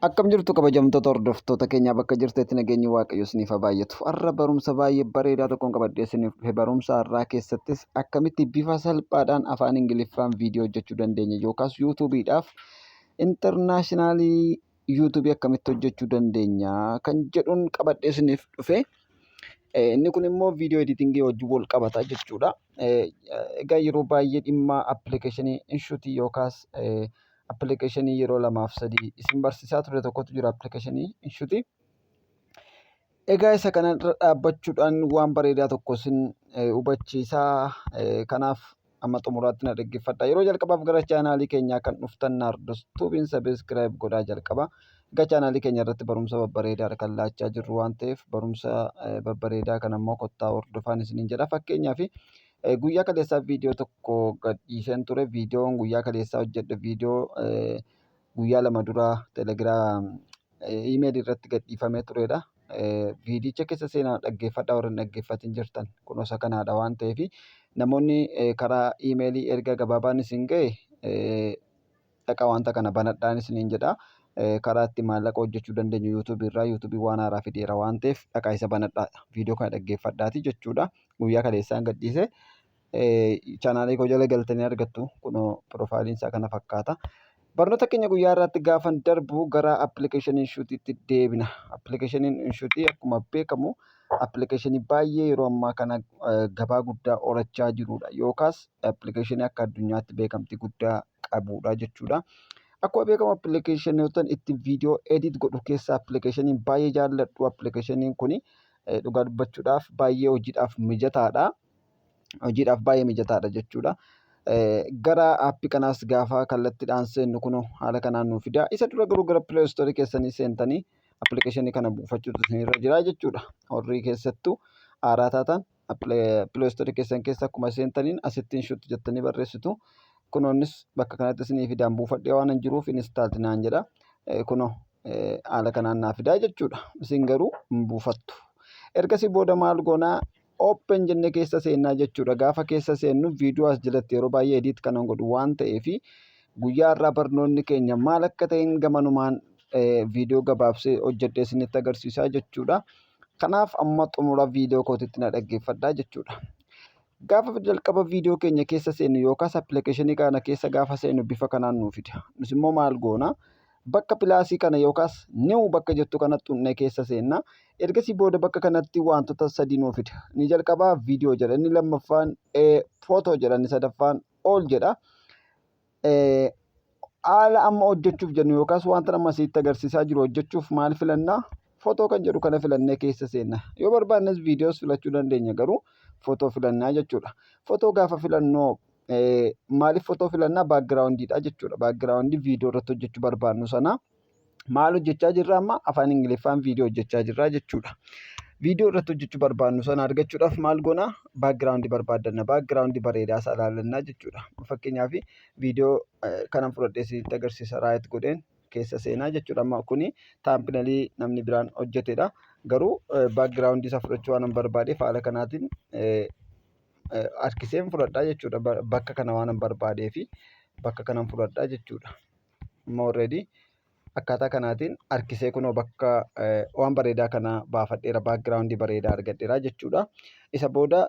Akkam jirtu kabajamtoota hordoftoota keenyaa, bakka jirtetti nageenyi Waaqayyo isiniif haa baay'atu. Har'a barumsa baay'ee bareedaa tokkoon qabadhee isiniif dhufe. Barumsa har'aa keessattis akkamitti bifa salphaadhaan afaan Ingiliffaan viidiyoo hojjechuu dandeenya yookaas yuutuubiidhaaf internaashinaalii yuutuubii akkamitti hojjechuu dandeenya kan jedhuun qabadhee isiniif dhufe. Inni kun immoo viidiyoo editingii wajjin wal qabata jechuudha. Egaa yeroo baay'ee dhimma appilikeeshinii inshuutii yookaas appilikeeshinii yeroo lamaaf sadii isin barsiisaa ture tokkotu jira, appilikeeshinii inshuutii. Egaa isa kana irra dhaabbachuudhaan waan bareedaa tokko isin hubachiisaa. Kanaaf amma xumuraatti na dhaggeeffadha. Yeroo jalqabaaf gara chaanaalii keenyaa kan dhuftan Naardos Tuubiin subscribe godhaa jalqaba. Egaa chaanaalii keenya irratti barumsa babbareedaa kan laachaa jirru waan ta'eef, barumsa babbareedaa kana immoo kottaa hordofaan isiniin jedha. Fakkeenyaaf, guyyaa kaleessaa viidiyoo tokko gadhiiseen ture. Viidiyoon guyyaa kaleessaa hojjedhe viidiyoo guyyaa 2 dura Telegiraam iimeelii irratti gadhiifamee turedha. Viidiyicha keessa seenaa dhaggeeffadhaa, warra hin dhaggeeffatin jirtan. Kun osa kanaadha waan ta'eef, namoonni karaa iimeelii erga gabaabaan isin ga'e dhaqaa wanta kana banadhaan isiniin jedha. Karaa itti maallaqa hojjechuu dandeenyu yuutuubii irraa, yuutuubii waan haaraa fideera waan ta'eef, dhaqaa isa banadhaa, viidiyoo kana dhaggeeffadhaati jechuudha. Guyyaa kaleessaan gadhiise, chaanaalii koo jala galtanii argattu. Kunoo piroofaayiliin isaa kana fakkaata. Barnoota keenya guyyaa irraatti gaafan darbu gara appilikeeshinii Inshuutiitti deebina. Appilikeeshiniin Inshuutii akkuma beekamu appilikeeshinii baay'ee yeroo ammaa kana gabaa guddaa horachaa jirudha. Yookaas appilikeeshinii akka addunyaatti beekamtii guddaa qabudha jechuudha. Akkuma beekamu appilikeeshinoota itti viidiyoo edit godhu keessaa appilikeeshiniin baay'ee jaalladhu appilikeeshiniin kuni dhugaa dubbachuudhaaf baay'ee hojiidhaaf mijataadha. Hojiidhaaf baay'ee mijataadha jechuudha. Gara aappii kanaas gaafa kallattiidhaan seennu kunoo haala kanaan nuu fida. Isa dura garuu gara Play Store keessanii seentanii appilikeeshinii kana buufachuutu isinirra jira jechuudha. Warri keessattuu haaraa taatan Play Store keessan keessa akkuma seentaniin asitti Inshuut jettanii barreessitu. Kunoonnis bakka kanatti isinii fidaan, buufadhee waan hin jiruuf install naan jedha. Kunoo haala kanaan naa fidaa jechuudha. Isin garuu hin buufattu. Ergasii booda maal goonaa? Open jennee keessa seennaa jechuudha. Gaafa keessa seennu viidiyoo as jalatti yeroo baay'ee edit kanan godhu waan ta'eef, guyyaa har'aa barnoonni keenya maal akka ta'een gamanumaan viidiyoo gabaabsee hojjedhee isinitti agarsiisaa jechuudha. Kanaaf amma xumura viidiyoo kootitti na dhaggeeffadhaa jechuudha. Gaafa jalqaba viidiyoo keenya keessa seennu yookaas appilikeeshinii kana keessa gaafa seennu bifa kanaan nuu fida. Nus immoo maal goona? Bakka pilaasii kana yookaas new bakka jettu kanatti tuqnee keessa seenna. Ergasii booda bakka kanatti wantoota sadii nuu fida. Inni jalqabaa viidiyoo jedha. Inni lammaffaan footoo jedha. Inni sadaffaan all jedha. Haala amma hojjechuuf jennu yookaas wanta amma asitti agarsiisaa jiru hojjechuuf maal filannaa? Footoo kan jedhu kana filannee keessa seenna. Yoo barbaannes viidiyoos filachuu dandeenya, garuu footoo filannaa jechuudha. Footoo gaafa filannoo maaliif footoo filannaa? Baakgiraawundiidha jechuudha. Baakgiraawundii viidiyoo irratti hojjechuu barbaannu sana. Maal hojjechaa jirra amma? Afaan Ingiliffaan viidiyoo hojjechaa jirra jechuudha. Viidiyoo irratti hojjechuu barbaannu sana argachuudhaaf maal goona? Baakgiraawundii barbaaddanna. Baakgiraawundii bareedaa isaa ilaallannaa jechuudha. Fakkeenyaaf, viidiyoo kanan fudhadhee isinitti agarsiisa, right godheen keessa seenaa jechuudha. Amma kuni thumbnailii namni biraan hojjetedha. Garuu baakgiraawundii isaa fudhachuu waan barbaadeef haala kanaatiin harkiseen fudhadhaa jechuudha. Bakka kana waan barbaadeefi bakka kanan fudhadhaa jechuudha. Amma already akkaataa kanaatiin harkisee kunoo bakka waan bareedaa kana baafadheera, baakgiraawundii bareedaa argadheera jechuudha. Isa booda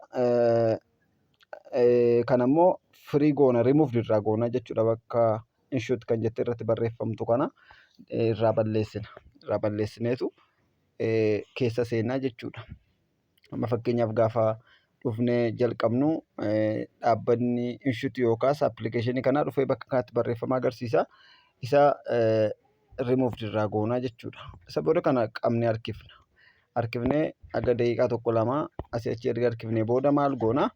kan ammoo firii goona, remove irraa goona jechuudha. Bakka Inshuut kan jettee irratti barreeffamtu kana irraa balleessina. Irraa balleessineetu keessa seenaa jechuudha. Amma fakkeenyaaf gaafa dhufnee jalqabnu dhaabbanni Inshuut yookaas appilikeeshinii kanaa dhufee bakka kanatti barreeffama agarsiisa. Isa remove irraa goonaa jechuudha. Isa booda kana qabnee harkifna. Harkifnee aga daqiiqaa tokko lama asii achi erga harkifnee booda maal goona?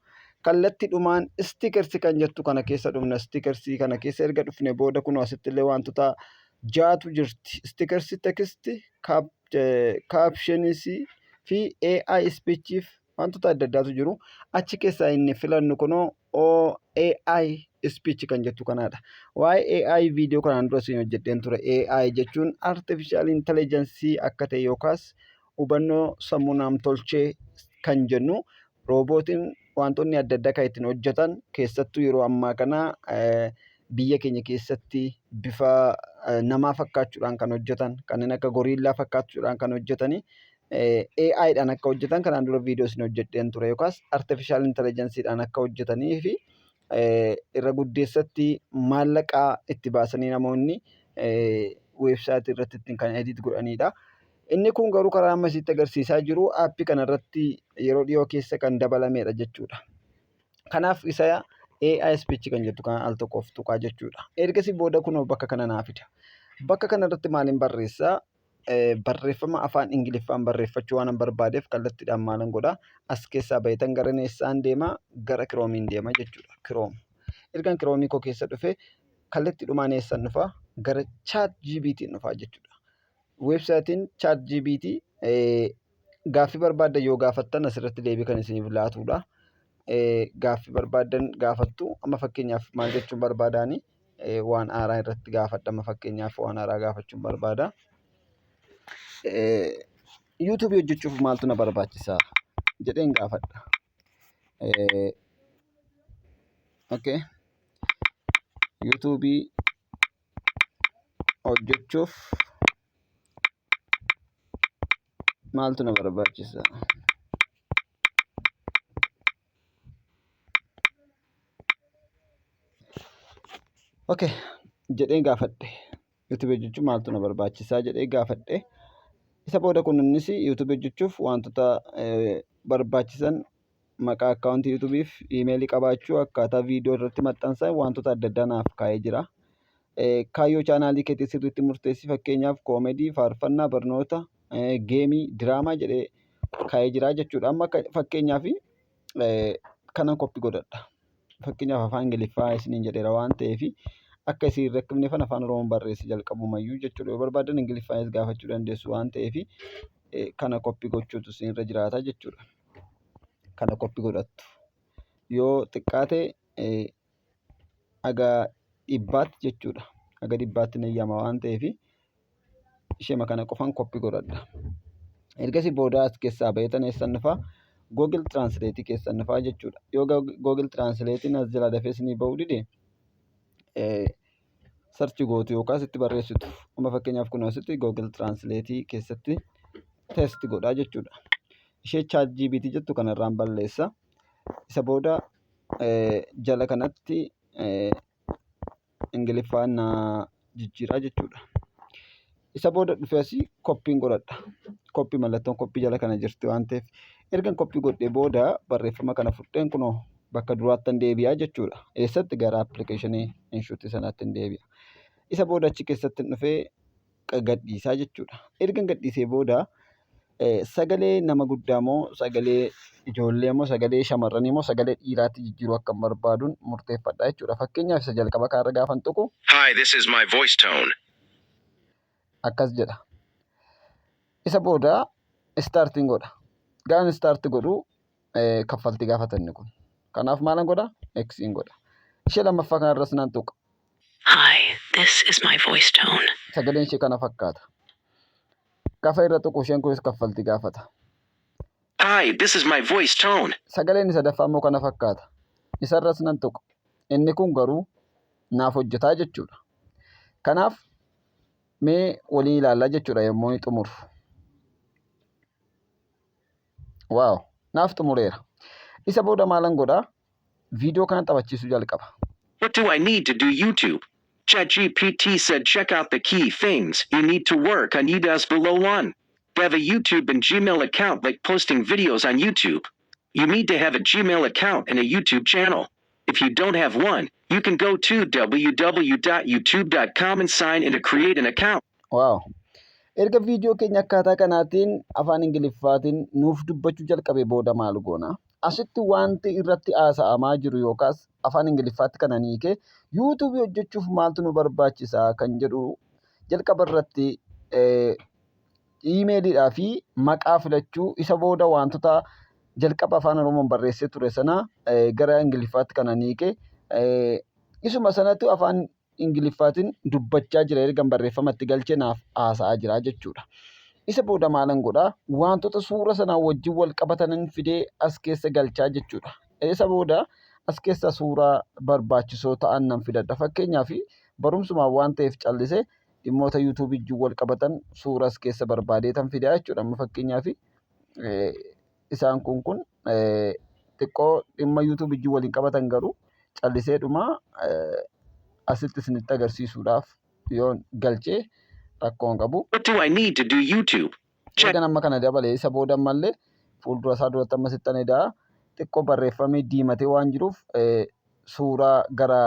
Kallattiidhumaan stickers kan jettu kana keessa dhufna. Stickers kana keessa erga dhufne booda kun asitti illee wantoota jaatu jirti. Stickers, text, captions fi AI speechiif wantoota adda addaatu jiru. Achi keessaa inni filannu kunoo AI speech kan jettu kanaadha. Waa'ee AI viidiyoo kanaan dura isin hojjedheen ture. AI jechuun artificial intelligence akka ta'e yookaas hubannoo sammuu namtolchee kan jennu, roobootiin wantoonni adda addaa kan ittiin hojjetan, keessattuu yeroo ammaa kana biyya keenya keessatti bifa namaa fakkaachuudhaan kan hojjetan, kanneen akka goriillaa fakkaachuudhaan kan hojjetanii AIdhaan akka hojjetan kanaan dura viidiyoo isin hojjedheen ture yookaas artificial intelligenceedhaan akka hojjetanii fi irra guddeessatti maallaqa itti baasanii namoonni weebsaayitii irratti ittiin kan edit godhanidha. Inni kun garuu karaa amma isitti agarsiisaa jiru aappii kanarratti yeroo dhiyoo keessa kan dabalamedha jechuudha. Kanaaf isa AI speech kan jettu kana al tokkoof tuqaa jechuudha. Ergasii booda kunoo bakka kana naa fida. Bakka kanarratti maaliin barreessaa? Barreeffama afaan Ingiliffaan barreeffachuu waanan barbaadeef kallattiidhaan maalan godhaa? As keessaa bahetan gara eessaan deema? Gara Kiroomiin deema jechuudha. Kiroom. Ergan Kiroomii koo keessa dhufe kallattiidhumaan eessan dhufa? Gara Chat GBT dhufaa jechuudha. Weebsaayitiin Chat GBT gaaffii barbaaddan yoo gaafattan asirratti deebii kan isiniif laatudha. Gaaffii barbaaddan gaafattu. Amma fakkeenyaaf maal jechuun barbaadaani? Waan haaraa irratti gaafadha. Amma fakkeenyaaf waan haaraa gaafachuun barbaada. Yuutuubii hojjechuuf maaltu na barbaachisa jedheen gaafadha. Okay. Yuutuubii hojjechuuf maaltu na barbaachisa? Okay. Jedheen gaafadhe. YouTube hojjechuuf maaltu na barbaachisaa jedhee gaafadhe. Isa booda kun innis YouTube hojjechuuf wantoota barbaachisan maqaa akkaawuntii YouTubeef iimeelii qabaachuu, akkaataa viidiyoo irratti maxxansan wantoota adda addaa naaf kaa'ee jira. Kaayyoo chaanaalii keetii sirriitti murteessi, fakkeenyaaf koomedii, faarfannaa, barnoota, geemii, diraamaa jedhee kaa'ee jira jechuudha. Amma fakkeenyaaf kanan koppii godhadha. Fakkeenyaaf afaan Ingiliffaa isiniin jedheera waan ta'eef akka isin hin rakkifneefan afaan Oromoon barreesse jalqabumayyuu jechuudha. Yoo barbaadan Ingiliffaanis gaafachuu dandeessu waan ta'eef kana koppii gochuutu isinirra jiraata jechuudha. Kana koppii godhattu. Yoo xiqqaate haga dhibbaatti jechuudha. Haga dhibbaatti ni eeyyama waan ta'eef isheema kana qofan koppii godhadha. Ergasii booda as keessaa baheetan eessan dhufaa? Google Translate keessan dhufaa jechuudha. Yoo Google Translate as jalaa dafee isinii ba'uu dide search gootu yookaas itti barreessitu. Amma fakkeenyaaf kun asitti Google Translate keessatti test godhaa jechuudha. Ishee Chat GPT jettu kanarraan balleessa. Isa booda jala kanatti Ingiliffaan na jijjiiraa jechuudha. Isa booda dhufee asii koppiin godhadha. Koppii mallattoon koppii jala kana jirti waan ta'eef ergan koppii godhee booda barreeffama kana fudheen kunoo bakka duraattan deebi'aa jechuudha. Eessatti gara appilikeeshinii inshuutii sanaatti hin deebi'a. Isa booda achi keessatti dhufee gadhiisaa jechuudha. Ergan gadhiisee booda sagalee nama guddaa moo sagalee ijoollee moo sagalee shamarranii moo sagalee dhiiraatti jijjiiruu akkan barbaaduun murteeffadha jechuudha. Fakkeenyaaf isa jalqaba kanarra gaafan tuqu Hi, this is my voice tone. Akkas jedha. Isa booda startiin godha. Gaafa start godhu kaffaltii gaafata inni kun. Kanaaf maalan godha? X'n godha. Ishee lammaffaa kanarras nan tuqa. Hi, this is my voice tone. Sagaleen ishee kana fakkaata. Gaafa irra tuqu isheen kunis kaffaltii gaafata. Hi, this is my voice tone. Sagaleen sadaffaa immoo kana fakkaata. Isarras nan tuqa. Inni kun garuu naaf hojjetaa jechuudha. Kanaaf mee waliin ilaallaa jechuudha yommuu inni xumuru. Waaw, naaf xumureera. Isa booda maalan godhaa? Viidiyoo kana taphachiisuu jalqaba. What do I need to do YouTube? ChatGPT said check out the key things you need to work on UDAS below 1. Have a YouTube and Gmail account like posting videos on YouTube. You need to have a Gmail account and a YouTube channel. If you don't have one, you can go to www.youtube.com and sign in to create an account. Waaw. Erga viidiyoo keenya akkaataa kanaatiin afaan Ingiliffaatiin nuuf dubbachuu jalqabe booda maal goona? Asitti wanti irratti haasa'amaa jiru yookaas afaan Ingiliffaatti kana hiike yuutuubii hojjechuuf maaltu nu barbaachisa kan jedhu jalqaba irratti iimeeliidhaa fi maqaa filachuu, isa booda wantoota jalqaba afaan Oromoon barreessee ture sana gara Ingiliffaatti kana hiike isuma sanatu afaan Ingiliffaatiin dubbachaa jira, ergan barreeffama itti galchee naaf haasa'aa jira jechuudha. Isa booda maalan godhaa? Wantoota suura sanaa wajjin wal qabatanan fidee as keessa galchaa jechuudha. Isa booda as keessa suuraa barbaachisoo ta'an nan fidadha. Fakkeenyaaf barumsumaan waan ta'eef callisee Dhimmoota YouTubeii wajjin wal qabatan suuras keessa barbaadeetan fidaa jechuudha. Amma fakkeenyaaf isaan kun xiqqoo dhimma YouTubeii wajjin waliin qabatan, garuu calliseedhuma asitti isinitti agarsiisuudhaaf yoon galchee rakkoo hin qabu. What do I need to do YouTube? Chat Ergan amma kana dabalee isa booda ammallee fuuldura isaa duratti amma sittan edaa xiqqoo barreeffamee diimatee waan jiruuf, suuraa gara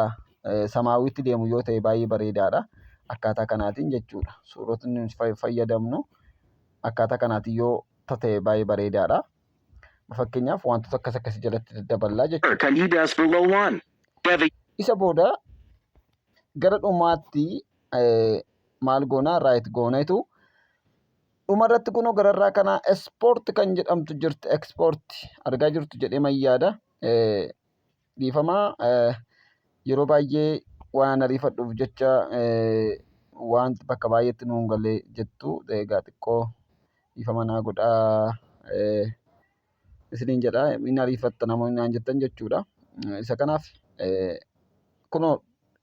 samaawiitti deemu yoo ta'e baay'ee bareedaadha. Akkaataa kanaatiin jechuudha. Suurotni nuti fayyadamnu akkaataa kanaatiin yoo ta'e baay'ee bareedaadha. Fakkeenyaaf wantoota akkas akkasii jalatti daddaballaa jechuudha. Work on UDAS below 1. Have a Isa booda gara dhumaatti maal goonaa? Right gooneetu dhumarratti kunoo gararraa kana export kan jedhamtu jirti. Export argaa jirtu jedhee mayyaada. Dhiifamaa, yeroo baay'ee waan ariifadhuuf jecha waan bakka baay'eetti nuun galee jettu. Egaa xiqqoo dhiifama naa godhaa isiniin jedha, inni ariifatta namoonni naan jettan jechuudha. Isa kanaaf kunoo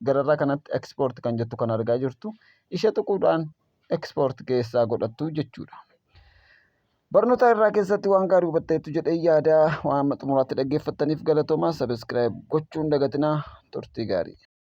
gararraa kanatti export kan jettu kan argaa jirtu, ishee tuquudhaan export keessaa godhattu jechuudha. Barnoota irraa keessatti waan gaarii hubatteettu jedhee yaada. Waan amma xumuraatti dhaggeeffattaniif galatoomaa. Subscribe gochuun dagatinaa. Turtii gaarii.